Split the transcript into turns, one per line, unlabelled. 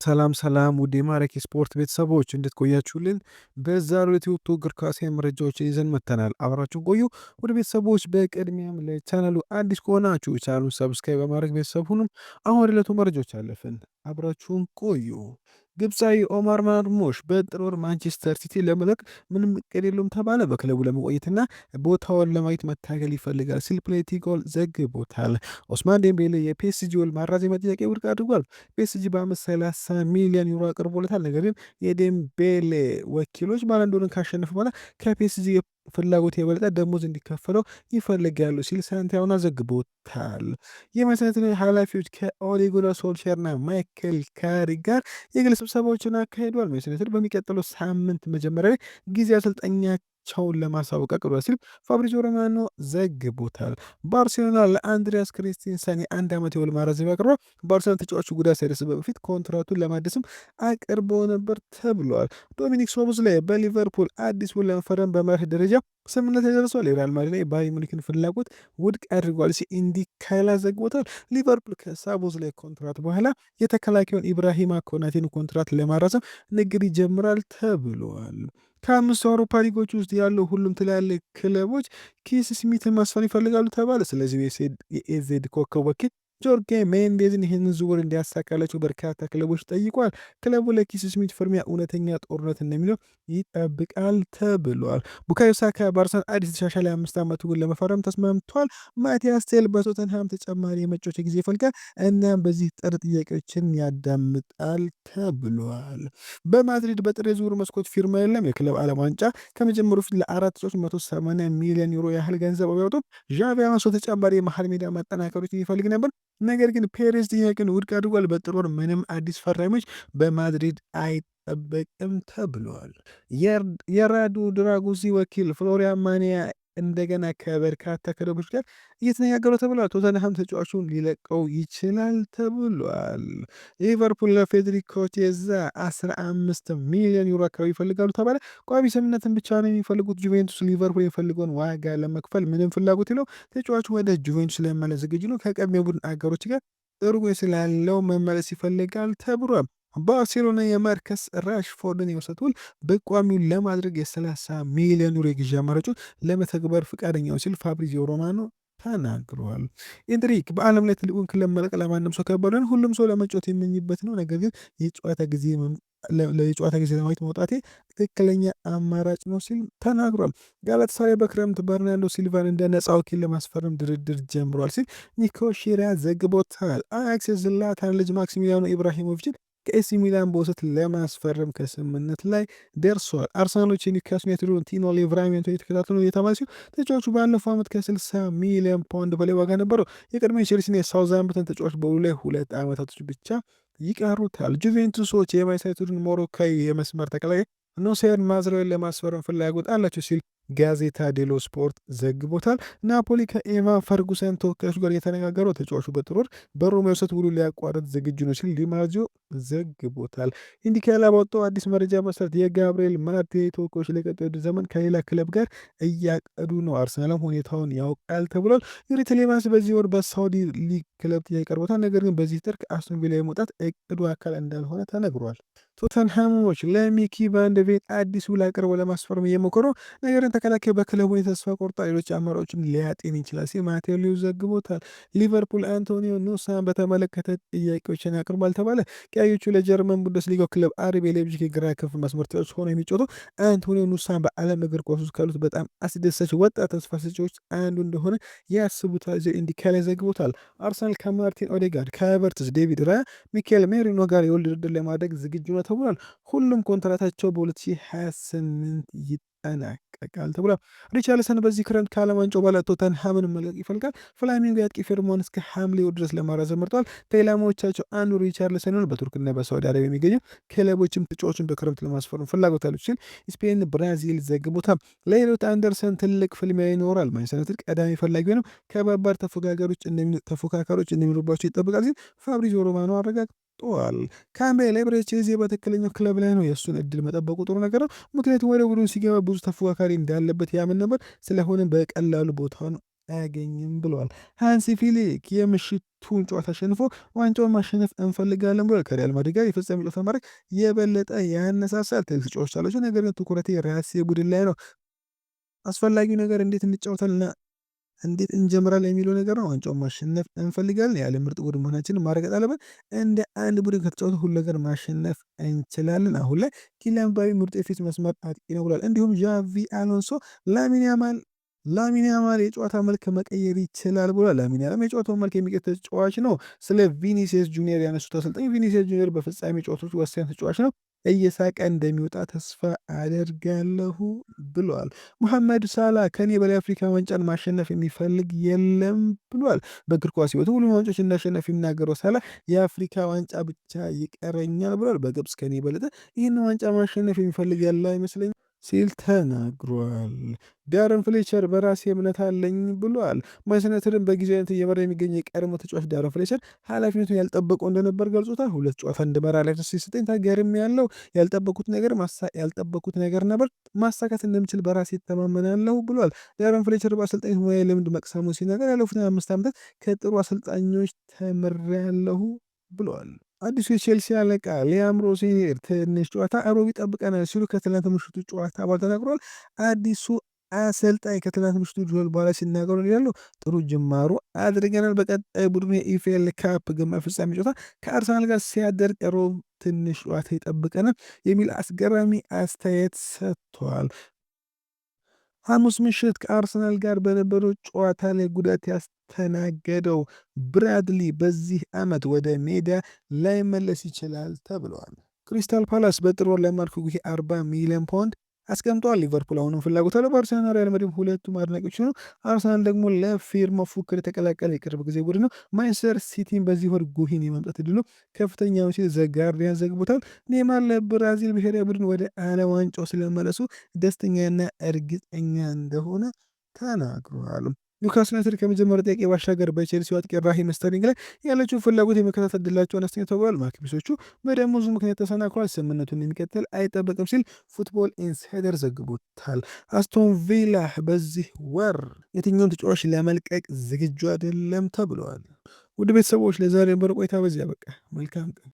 ሰላም ሰላም ውድ የማራኪ ስፖርት ቤተሰቦች፣ እንዴት ቆያችሁልን? በዛሬው ዕለት የወጡ እግር ኳሳዊ መረጃዎችን ይዘን መጥተናል። አብራችሁን ቆዩ። ውድ ቤተሰቦች፣ በቅድሚያም ለቻናሉ አዲስ ከሆናችሁ ቻናሉን subscribe በማድረግ ቤተሰብ ሁኑም። አሁን ወደ ዕለቱ መረጃዎች አለፍን። አብራችሁን ቆዩ። ግብፃዊ ኦማር ማርሙሽ በጥር ወር ማንቸስተር ሲቲ ለመልቀቅ ምንም እቅድ የለውም ተባለ። በክለቡ ለመቆየትና ቦታውን ለማግኘት መታገል ይፈልጋል ሲል ፕሌቲጎል ዘግቦታል። ኦስማን ዴምቤሌ የፒኤስጂ ውል ማራዘሚያ ጥያቄ ውድቅ አድርጓል። ፒኤስጂ በአመት 30 ሚሊዮን ዩሮ አቅርቦለታል። ነገር ግን የዴምቤሌ ወኪሎች ባሎንዶርን ካሸነፈ በኋላ ከፒኤስጂ ፍላጎት የበለጠ ደሞዝ እንዲከፈለው ይፈልጋሉ ሲል ሳንቲያጎ ዘግቦታል። የማንቸስተር ኃላፊዎች ከኦሌ ጉናር ሶልሻየርና ማይክል ካሪክ ጋር የግል ስብሰባዎችን አካሂዷል። ማንቸስተር ዩናይትድ በሚቀጥለው ሳምንት መጀመሪያ ላይ ጊዜ አሰልጣኛቸውን ለማሳወቅ አቅዷል ሲል ፋብሪዚዮ ሮማኖ ዘግቦታል። ባርሴሎና ለአንድሪያስ ክሪስቲንሰን የ1 ዓመት የውል ማራዘሚያ አቅርቧል። ባርሴሎና ተጫዋቹ ጉዳት ሳይደርስበት በፊት ኮንትራቱን ለማደስም አቅርቦ ነበር ተብሏል። ዶሚኒክ ሶቦዝላይ በሊቨርፑል አዲስ ውል ለመፈረም በመርህ ደረጃ ስምምነት ላይ ደርሷል። የሪያል ማድሪድ የባየር ሙኒክን ፍላጎት ውድቅ አድርጓል ሲል ኢንዲ ካይላ ዘግቦታል። ሊቨርፑል ከሶቦዝላይ ኮንትራት በኋላ የተከላካዩን ኢብራሂማ ኮናቴን ኮንትራት ለማራዘም ንግድ ይጀምራል ተብሏል። ከአምስቱ አውሮፓ ሊጎች ውስጥ ያሉ ሁሉም ትላልቅ ክለቦች ኪስ ስሚትን ማስፈረም ይፈልጋሉ ተባለ። ስለዚህ የኤዜድ ኮከብ ወኪል ጆርጌ ሜንዴዝን ይህንን ዝውውር እንዲያሳካላቸው በርካታ ክለቦች ጠይቋል። ክለቡ ለኪስ ስሚት ፍርሚያ እውነተኛ ጦርነት እንደሚለው ይጠብቃል ተብሏል። ቡካዮ ሳካ በአርሰናል አዲስ የተሻሻለ የ5 ዓመት ውል ለመፈረም ተስማምቷል። ማቲያስ ቴል በቶተንሃም ተጨማሪ የመጫወቻ ጊዜ ይፈልጋል። እናም በዚህ ጥር ጥያቄዎችን ያዳምጣል ተብሏል። በማድሪድ በጥር የዝውውር መስኮት ፊርማ የለም። የክለብ ዓለም ዋንጫ ከመጀመሩ ፊት ለአራት ተጫዋቾች 180 ሚሊዮን ዩሮ ያህል ገንዘብ ቢያወጡም ዣቪ አሎንሶ ተጨማሪ የመሀል ሜዳ ማጠናከሮችን ይፈልግ ነበር። ነገር ግን ፔሬዝ ጥያቄን ውድቅ አድርጓል። በጥር ወር ምንም አዲስ ፈራሚዎች በማድሪድ አይጠበቅም ተብሏል። የራዱ ድራጉሲ ወኪል ፍሎሪያን ማኒያ እንደገና ከበርካታ ክለቦች ጋር እየተነጋገሩ ተብሏል። ቶተንሃም ተጫዋቹን ሊለቀው ይችላል ተብሏል። ሊቨርፑል ለፌዴሪኮ ቼዛ 15 ሚሊዮን ዩሮ አካባቢ ይፈልጋሉ ተባለ። ቋሚ ስምምነትን ብቻ ነው የሚፈልጉት። ጁቬንቱስ ሊቨርፑል የሚፈልገውን ዋጋ ለመክፈል ምንም ፍላጎት የለውም። ተጫዋቹ ወደ ጁቬንቱስ ለመመለስ ዝግጁ ነው። ከቀድሞ የቡድን አጋሮች ጋር ጥሩ ስላለው መመለስ ይፈልጋል ተብሏል። ባርሴሎና የማርከስ ራሽፎርድን የውሰት ውል በቋሚው ለማድረግ የ30 ሚሊዮን ዩሮ የግዢ አማራጩን ለመተግበር ፈቃደኛው ሲል ፋብሪዚዮ ሮማኖ ተናግሯል። ኤንድሪክ በዓለም ላይ ትልቁን ክለብ መልቀቅ ለማንም ሰው ከባድ ነው። ሁሉም ሰው ለመጫወት የሚመኝበት ነው። ነገር ግን የጨዋታ ጊዜ ለማግኘት መውጣቴ ትክክለኛ አማራጭ ነው ሲል ተናግሯል። ጋላታሳራይ በክረምት በርናርዶ ሲልቫን እንደ ነፃ ወኪል ለማስፈረም ድርድር ጀምሯል ሲል ኒኮ ሺሪያ ዘግቦታል። አያክስ የዝላታን ልጅ ማክሲሚሊያኖ ኢብራሂሞቪችን ከኤሲ ሚላን በውሰት ለማስፈረም ከስምምነት ላይ ደርሷል። አርሰናሎች የኒውካስል ዩናይትዱን ቲኖ ሊቭራሜንቶ እየተከታተሉ እየተባለ ሲሆን ተጫዋቹ ባለፈው ዓመት ከ60 ሚሊዮን ፓውንድ በላይ ዋጋ ነበረው። የቀድሞ የቼልሲና የሳውዝሃምፕተን ተጫዋች በውሉ ላይ 2 ዓመታቶች ብቻ ይቀሩታል። ጁቬንቱሶች የማንቸስተር ዩናይትዱን ሞሮካዊ የመስመር ተከላካይ ኑሴር ማዝራዊን ለማስፈረም ፍላጎት አላቸው ሲል ጋዜታ ዴሎ ስፖርት ዘግቦታል። ናፖሊ ከኤቫን ፈርጉሰን ተወካዮች ጋር እየተነጋገሩ፣ ተጫዋቹ በጥር ወር በሮማ የውሰት ውሉ ሊያቋርጥ ዝግጁ ነው ሲል ዲማርዚዮ ዘግቦታል። ኢንዲካላ ባወጣው አዲስ መረጃ መሰረት የጋብርኤል ማርቲኔሊ ተወካዮች ለቀጣዩ ዘመን ከሌላ ክለብ ጋር እያቀዱ ነው። አርሰናልም ሁኔታውን ያውቃል ተብሏል። ዩሪ ቲሌማንስ በዚህ ወር በሳውዲ ሊግ ክለብ ጥያቄ ቀርቦታል። ነገር ግን በዚህ ጥር ከአስቶን ቪላ የመውጣት እቅዱ አካል እንዳልሆነ ተነግሯል። ቶተንሃሞች ለሚኪ ቫንደቬን አዲስ ውል አቅርበው ለማስፈረም እየሞከሩ፣ ነገር ግን ተከላካዩ በክለቡ የተስፋ ቆርጧል። ሌሎች አማራጮችን ሊያጤን ይችላል ሲል ማቴዎ ሊው ዘግቦታል። ሊቨርፑል አንቶኒዮ ኑሳን በተመለከተ ጥያቄዎችን አቅርቧል ተባለ። ቀያዮቹ ለጀርመን ቡንደስሊጋው ክለብ አርቢ ሌፕዚግ የግራ ክንፍ መስመር ተጫዋች ሆኖ የሚጫወተው አንቶኒዮ ኑሳን በዓለም እግር ኳስ ውስጥ ካሉት በጣም አስደሳች ወጣት ተስፋ ሰጪዎች አንዱ እንደሆነ ያስቡታል ሲል ኢንዲካላ ዘግቦታል። አርሰናል ከማርቲን ኦዴጋርድ፣ ካይ ሃቨርትዝ፣ ዴቪድ ራያ፣ ሚኬል ሜሪኖ ጋር የውል ድርድር ለማድረግ ዝግጁ ነው ተብሏል። ሁሉም ኮንትራታቸው በ2028 ይጠናቀቃል ተብሏል። ሪቻርልሰን በዚህ ክረምት ከዓለም ዋንጫው በኋላ ቶተንሃምን መልቀቅ ይፈልጋል። ፍላሚንጎ የአጥቂ ፊርማውን እስከ ሐምሌ ወር ድረስ ለማራዘም መርጧል። ከኢላማዎቻቸው አንዱ ሪቻርልሰን ነው። በቱርክና በሳዑዲ አረቢያ የሚገኙ ክለቦችም ተጫዋቹን በክረምት ለማስፈረም ፍላጎት አላቸው ሲል ኢስፔን ብራዚል ዘግቦታል። ለኤሊዮት አንደርሰን ትልቅ ፍልሚያ ይኖራል። ማንቸስተር ዩናይትድ ቀዳሚ ፈላጊ ሆነው ከባባድ ተፎካካሪዎች እንደሚኖሩባቸው ይጠበቃል ሲል ፋብሪዚዮ ሮማኖ አረጋግጧል። ካምቤል ኤብሬቺ ኤዜ በትክክለኛው ክለብ ላይ ነው። የእሱን እድል መጠበቁ ጥሩ ነገር ነው። ምክንያቱም ወደ ቡድን ሲገባ ብዙ ተፎካካሪ እንዳለበት ያምን ነበር። ስለሆነም በቀላሉ ቦታውን አያገኝም ብለዋል። ሃንሲ ፍሊክ የምሽቱን ጨዋታ አሸንፎ ዋንጫውን ማሸነፍ እንፈልጋለን ብሏል። ከሪያል ማድሪድ ጋር የፍጻሜ ጨዋታ ማድረግ የበለጠ ያነሳሳል። ትልቅ ተጫዋቾች አላቸው፣ ነገር ግን ትኩረቴ ራሴ ቡድን ላይ ነው። አስፈላጊው ነገር እንዴት እንጫወታለን፣ እንዴት እንጀምራለን የሚለው ነገር ነው። ዋንጫውን ማሸነፍ እንፈልጋለን። የዓለም ምርጥ ቡድን መሆናችንን ማረጋገጥ አለብን። እንደ አንድ ቡድን ከተጫወቱ ሁሉ ነገር ማሸነፍ እንችላለን። አሁን ላይ ኪሊያን ምባፔ ምርጡ የፊት መስመር አጥቂ ነው ብሏል። እንዲሁም ዣቪ አሎንሶ ላሚን ያማል የጨዋታ መልክ መቀየር ይችላል ብሏል። ላሚን ያማል የጨዋታውን መልክ የሚቀይር ተጫዋች ነው። ስለ ቪኒሲየስ ጁኒየር ያነሱት አሰልጣኝ ቪኒሲየስ ጁኒየር በፍጻሜ ጨዋታዎች ወሳኝ ተጫዋች ነው፣ እየሳቀ እንደሚወጣ ተስፋ አደርጋለሁ ብሏል። ሙሐመድ ሳላ ከኔ በላይ አፍሪካ ዋንጫን ማሸነፍ የሚፈልግ የለም ብሏል። በእግር ኳስ ሕይወቱ ሁሉም ዋንጫዎች እንዳሸነፍ የሚናገረው ሳላ የአፍሪካ ዋንጫ ብቻ ይቀረኛል ብሏል። በግብፅ ከኔ የበለጠ ይህን ዋንጫ ማሸነፍ የሚፈልግ ያለ አይመስለኝም ሲል ተናግሯል። ዳረን ፍሌቸር በራሴ እምነት አለኝ ብሏል። ማንቸስተር ዩናይትድን በጊዜያዊነት እየመራ የሚገኝ የቀድሞ ተጫዋች ዳረን ፍሌቸር ኃላፊነቱን ያልጠበቀው እንደነበር ገልጾታል። ሁለት ጨዋታ እንድመራ ኃላፊነት ሲሰጠኝ ተገርሜያለሁ። ያልጠበኩት ነገር ነበር። ማሳካት እንደምችል በራሴ እተማመናለሁ ብሏል። ዳረን ፍሌቸር በአሰልጣኝ ሙያ ልምድ መቅሰሙን ሲናገር ያለፉትን 5 ዓመታት ከጥሩ አሰልጣኞች ተምሬያለሁ ብሏል። አዲሱ የቼልሲ አለቃ ሊያም ሮሴኒየር ትንሽ ጨዋታ ሮብ ይጠብቀናል ሲሉ ከትላንት ምሽቱ ጨዋታ በኋላ ተናግሯል። አዲሱ አሰልጣኝ ከትላንት ምሽቱ ጆል በኋላ ሲናገሩ ይላሉ፣ ጥሩ ጅማሮ አድርገናል። በቀጣይ ቡድኑ የ EFL Cup ግማሽ ፍጻሜ ጨዋታ ከአርሰናል ጋር ሲያደርግ ሮብ ትንሽ ጨዋታ ይጠብቀናል የሚል አስገራሚ አስተያየት ሰጥቷል። ሐሙስ ምሽት ከአርሰናል ጋር በነበረው ጨዋታ ላይ ጉዳት ያስተናገደው ብራድሊ በዚህ ዓመት ወደ ሜዳ ላይመለስ ይችላል ተብሏል። ክሪስታል ፓላስ በጥር ወር ለማርክ ጉሂ 40 ሚሊዮን ፓውንድ አስቀምጧል። ሊቨርፑል አሁንም ፍላጎት አለው። በአርሰናል ሪያል ማድሪድ ሁለቱም አድናቂዎች ነው። አርሰናል ደግሞ ለፊርማው ፉክክር የተቀላቀለ የቅርብ ጊዜ ቡድን ነው። ማንቸስተር ሲቲን በዚህ ወር ጉሂን የማምጣት እድሉ ከፍተኛ ነው ሲል ዘ ጋርዲያን ዘግቦታል። ኔይማር ለብራዚል ብሔራዊ ቡድን ወደ ዓለም ዋንጫው ስለመለሱ ደስተኛና እርግጠኛ እንደሆነ ተናግሯል። ኒውካስል ዩናይትድ ከመጀመሪያው ጥያቄ ባሻገር በቼልሲው አጥቂ ራሂም ስተርሊንግ ላይ ያለችው ፍላጎት የመከታተል ዕድላቸው አነስተኛ ተብሏል። ማግፒሶቹ በደሞዙ ምክንያት ተሰናክሏል፣ ስምምነቱን የሚቀጥል አይጠበቅም ሲል ፉትቦል ኢንሳይደር ዘግቦታል። አስቶን ቪላ በዚህ ወር የትኛውን ተጫዋች ለመልቀቅ ዝግጁ አይደለም ተብለዋል። ውድ ቤተሰቦች ለዛሬ የነበረው ቆይታ በዚህ አበቃ። መልካም ቀን።